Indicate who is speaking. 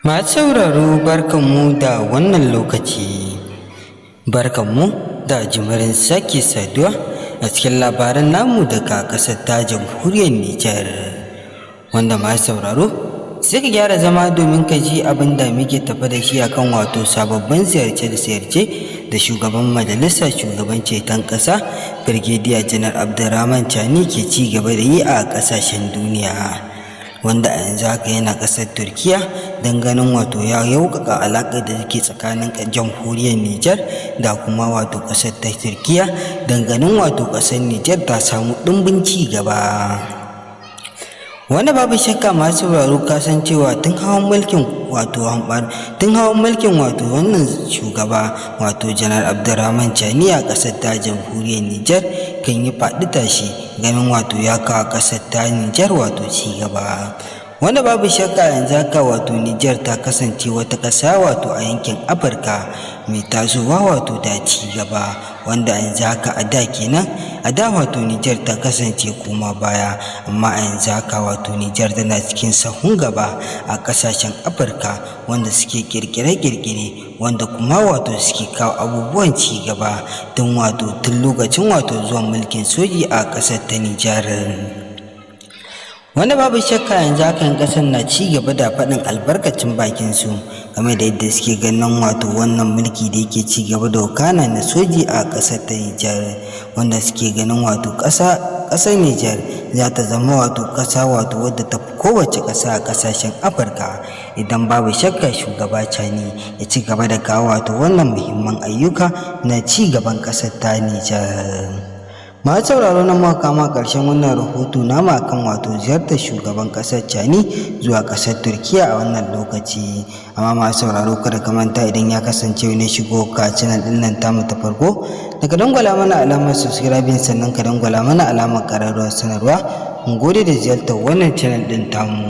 Speaker 1: Masu sauraro, barkanmu da wannan lokaci, barkanmu da jimirin sake saduwa a cikin labaran namu daga ƙasar ta Jamhuriyar Nijar. Wanda masu sauraro, sai ka gyara zama domin ka ji abin da muke tafe da shi akan wato sababbin ziyarce-ziyarce da shugaban majalisar shugaban ceton ƙasa, Birgediya Janar Abdurrahman Chani, ke ci gaba da yi a ƙasashen duniya. Wanda a yanzu haka yana ƙasar Turkiya don ganin wato ya yaukaka alaƙar da take tsakanin Jamhuriyar Nijar da kuma wato ƙasar ta Turkiya, don ganin wato ƙasar Nijar ta samu ɗimbin ci gaba. Wanda babu shakka, masu sauraro, ka san cewa tun hawan mulkin wato wannan shugaba, wato Janar Abdurrahman Chani, a ƙasar ta Jamhuriyar Nijar, kan yi faɗi tashi ganin wato ya kawo ƙasar ta Nijar wato ci gaba. Wanda babu shakka yanzu haka wato Nijar ta kasance wata ƙasa wato a yankin Afirka mai tasowa wato da ci gaba, wanda yanzu haka, a da kenan, a da wato Nijar ta kasance koma baya, amma a yanzu haka wato Nijar tana cikin sahun gaba a ƙasashen Afirka wanda suke ƙirƙire-ƙirƙire, wanda kuma wato suke kawo abubuwan ci gaba tun wato tun lokacin wato zuwan mulkin soji a ƙasar ta Nijar. Wanda babu shakka yanzu hakan ƙasar na ci gaba da faɗin albarkacin bakin su game da yadda suke ganin wato wannan mulki da yake ci gaba da wakana na soji a ƙasar ta Nijar, wanda suke ganin wato ƙasar Nijar za ta zama wato ƙasa wato wadda ta fi kowace ƙasa a ƙasashen Afirka idan babu shakka shugaba Chani ya ci gaba da kawo wato wannan muhimman ayyuka na ci gaban ƙasar ta Nijar. Masu sauraro, nan muka kama ƙarshen wannan rahoto namu akan wato ziyartar shugaban ƙasar Chani zuwa ƙasar Turkiya a wannan lokaci. Amma masu sauraro, kada ka manta, idan ya kasance wani shigo ka channel ɗin nan tamu ta farko, da ka dangwala mana alamar subscribing, sannan ka dangwala mana alamar ƙararrawar sanarwa. Mun gode da ziyartar wannan channel ɗin tamu.